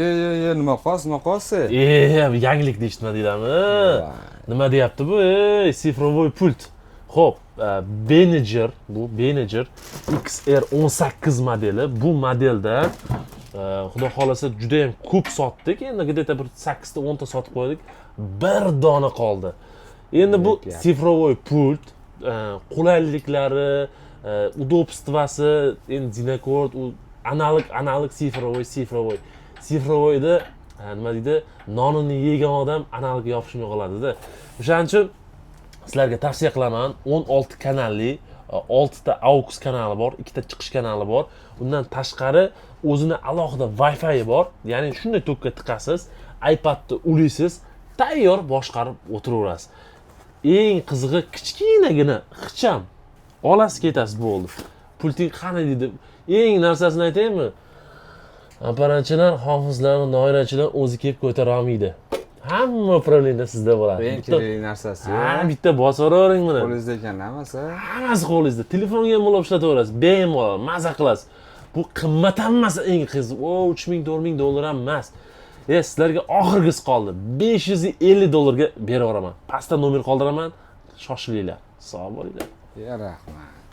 Ye, ye, ye, nima qos, nima qosi? Yangilik deyishdimi deydimi? Nima deyapti bu? Ey, цифровой pult. Xo'p, Behringer, bu Behringer XR18 modeli. Bu modelda xudo xolasa juda ham ko'p sotdik. Endi где-то bir 8 ta 10 ta sotib qo'ydik. Bir dona qoldi. Endi bu Gap. цифровой pult, qulayliklari, удобство si, endi Dynacord u analog, analog, цифровой, цифровой. Цифровой da nima deydi, nonini yegan odam analogga yopishmay qoladida. O'shaning uchun sizlarga tavsiya qilaman, 16 kanalli, 6 ta aux kanali bor, 2 ta chiqish kanali bor. Undan tashqari o'zini alohida Wi-Fi bor. Ya'ni shunday tokka tiqasiz, iPadni ulaysiz, tayyor boshqarib o'tiraverasiz. Eng qizig'i kichkinagina ixcham. Olasiz, ketasiz, bo'ldi. Pulting qani deydi. Eng narsasini aytaymi? Apparatchilar, hofizlar, doirachilar o'zi kelib ko'tara olmaydi. Hamma управление sizda bo'ladi. Eng Bitta, kerakli narsasi. ha, bitta bosavering buni. Qo'lingizda ekan hammasi. Hammasi qo'lingizda. Telefonga ham ulab ishlataverasiz. Bemalol, maza qilasiz. Bu qimmat ham emas, eng qizi. O, 3000, 4000 dollar ham emas. Sizlarga oxirgisi qoldi. 550 dollarga berib yuboraman. Pastda nomer qoldiraman. Shoshilinglar. Sog' bo'linglar. Ya, rahmat.